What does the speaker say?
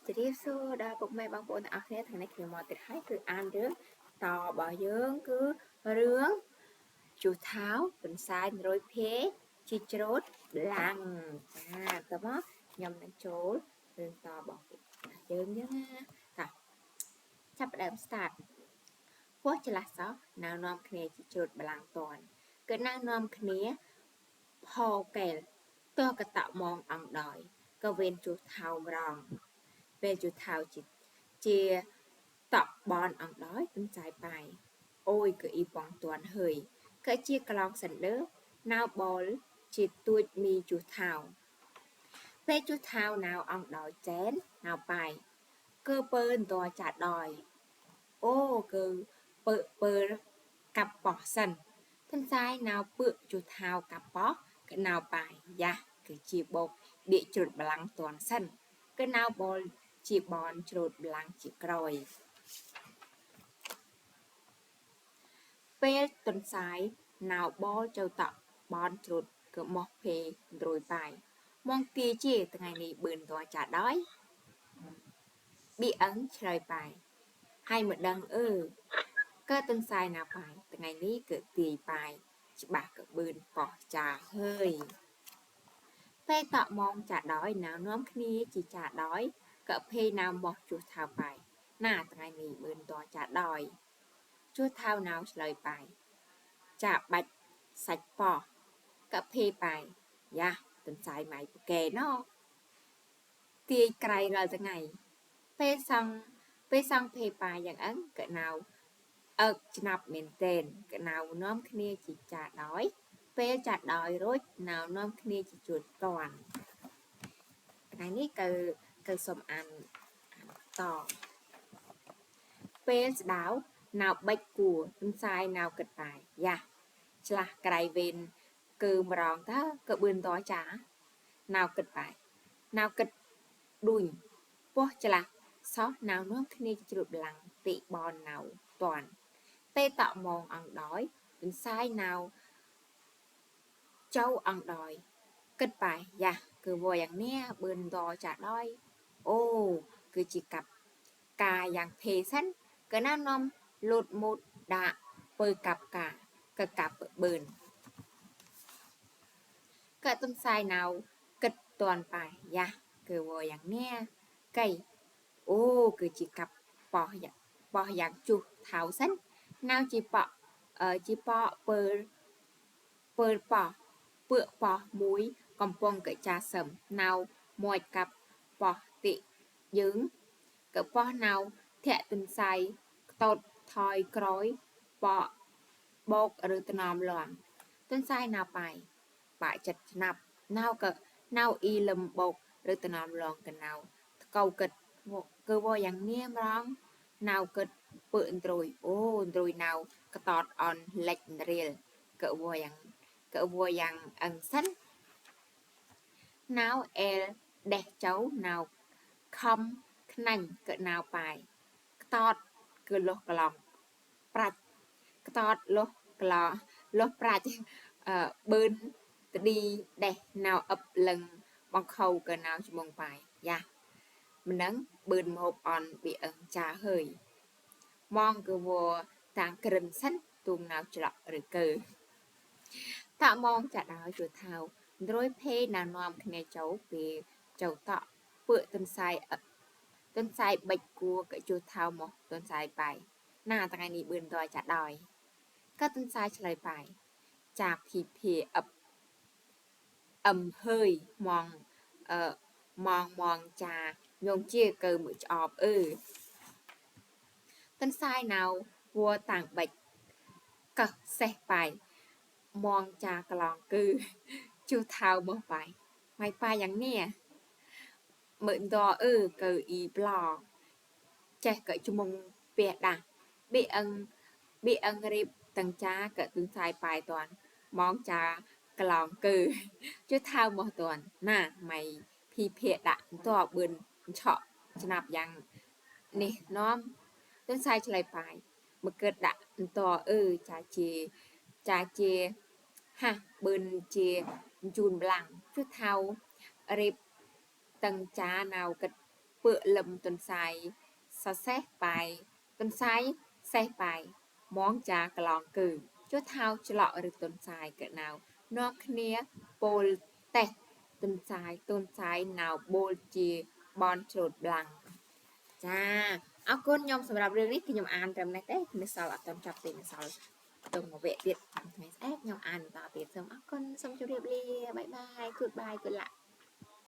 ជម្រាបសួរដល់ពុកម៉ែបងប្អូនទាំងអស់គ្នាថ្ងៃនេះខ្ញុំមកទៀតហើយគឺអានរឿងតរបស់យើងគឺរឿងជួថោទន្សាយ100ភេជីច្រូតបលាំងចាតើមកខ្ញុំនឹងចូលរឿងតរបស់យើងយើងណាតាចាប់ផ្ដើម start ពស់ច្លាស់សោះណៅនាំគ្នាជីច្រូតបលាំងតនគឺណៅនាំគ្នាផកែលតកតមងអង្គដោយក៏វេនជួថោម្រងពេលជួថោជាជាតក់បនអង្គដោយទន្សាយបាយអូយក៏អ៊ីបងតាន់ហើយក៏ជាក្លងសិនដឺណៅបលជាទួចមីជួថោពេលជួថោណៅអង្គដោយចែនណៅបាយគឺពើនតចាដោយអូគឺពើពើកាប់ប៉ោះសិនទន្សាយណៅពើជួថោកាប់ប៉ោះកណៅបាយយ៉ាគឺជាបោកបៀកជ្រុតបលាំងតាន់សិនកណៅបលជាបនជ្រូតបលាំងជាក្រោយពេលទន្សាយណៅបលចូលតក់បនជ្រូតក៏មោះភេរួយបាយមងទាជាថ្ងៃនេះបឿនតចាដោយប៊ីអឹងឆ្លើយបាយហើយមិនដឹងអឺក៏ទន្សាយណាបាយថ្ងៃនេះគឺទាយបាយច្បាស់ក៏បឿនប៉ោះចាហើយពេលតក់មងចាដោយណៅនាំគ្នាជាចាដោយក៏ភេណៅមកជួសថៅបាយណាថ្ងៃនេះបឿនតចាដោយជួសថៅណៅឆ្លើយបាយចាបាច់សាច់ប៉ោះក៏ភេបាយយ៉ាទន្សាយម៉ៃពកែណោទាយក្រៃរាល់ថ្ងៃពេលសង់ពេលសង់ភេបាយយ៉ាងអឹងក៏ណៅអឹកឆ្នាប់មែនទែនក៏ណៅនាំគ្នាជាចាដោយពេលចាដោយរួចណៅនាំគ្នាជាជួតតាន់ថ្ងៃនេះគឺសូមអានតពេលស្ដៅណៅបិចគួទន្សាយណៅគិតបាយយ៉ាឆ្លាស់ក្រៃវេនគឺម្រងតើក៏បឿនតចាណៅគិតបាយណៅគិតដួញពោះឆ្លាស់សោះណៅនាំគ្នាជ្រួតបលាំងតិបនណៅតាន់ពេលតក់មងអង្គដោយទន្សាយណៅចៅអង្គដោយគិតបាយយ៉ាគឺវយ៉ាងនេះបឿនតចាដោយអូគឺជាកាប់កាយ៉ាងភេសិនក៏ណានាំលូតមូតដាក់ពើកាប់កាក៏កាប់បឿនក៏ទន្សាយណៅគិតតាន់បាយយ៉ាគឺវយ៉ាងនេះកៃអូគឺជាកាប់ប៉ោះយ៉ាងប៉ោះយ៉ាងជុះថៅសិនណៅជាប៉ក់ជាប៉ក់ពើពើប៉ោះពើប៉ោះមួយកំពុងកចាសឹមណៅមួយកាប់ប៉ោះតិយើងក៏ប៉ោះណៅធាក់ទន្សាយខ្ទតថយក្រោយប៉ក់បោកឬត្នំលងទន្សាយណៅបាយបាក់ចិត្តស្នាប់ណៅក៏ណៅអ៊ីលឹមបោកឬត្នំលងកណៅថ្កោគិតគឺវយ៉ាងនេះម្រងណៅគិតពើអន្ត្រួយអូអន្ត្រួយណៅកតតអនលិចរៀលក៏វយ៉ាងក៏វយ៉ាងអឹងសិនណៅអែលដេះចៅណៅខំខ្នាញ់ក៏ណៅបាយក្តតគឺលុះក្លងប្រាច់ក្តតលុះក្លលុះប្រាច់អឺបឿនតឌីដេះណៅអឹបលឹងបង្ខៅក៏ណៅច្បងបាយយ៉ាមិនដឹងបឿនមហូបអនប៊ីអឹងចាហើយមងគឺវតាំងក្រិនសិនទូងណៅច្រកឬកើតមងចាដោយជួថៅរួយភេណានាំគ្នាចូលពេលចូលតក់ពើទន្សាយទន្សាយបិចគួក៏ជួថៅមកទន្សាយបាយណាថ្ងៃនេះបឿនតចាដោយក៏ទន្សាយឆ្លើយបាយចាភីភីអឹបអឹមហើយមងអឺមងមងចាញងជាកើមួយឆ្អបអឺទន្សាយណៅវតាំងបិចកឹះសេះបាយមងចាក្លងគឺជួថៅមកបាយម៉ៃបាយយ៉ាងនេះមើលតអឺកើអ៊ីប្លចេះក៏ជមុងពះដាស់ប៊ីអឹងប៊ីអឹងរៀបតឹងចាក៏ទន្សាយបាយតាន់មងចាក្លងគឺជួថៅមកតាន់ណាម៉ៃភីភៈដាក់តបឿនឆក់ស្នាប់យ៉ាងនេះនាំទន្សាយឆ្លើយបាយមកកើតដាក់តអឺចាជាចាជាហាបឿនជាជូនបលាំងជួថៅរៀបតឹងចាណៅគិតពើ ពើលឹមទន្សាយសសេះបាយទន្សាយសេះបាយមងចាក្លងគឺចុះថៅច្លក់ឬទន្សាយកណៅនាំគ្នាពោលតេះទន្សាយទន្សាយណៅបូលជាបនច្រូតប្លាំងចាអរគុណខ្ញុំសម្រាប់រឿងនេះខ្ញុំអានត្រឹមនេះទេនៅសល់អត់ទាន់ចប់ទេនៅសល់ខ្ទង់មួយវគ្គទៀតចាំថ្ងៃស្អែកខ្ញុំអានបន្តទៀតសូមអរគុណសូមជម្រាបលាបាយបាយ goodbye, good luck.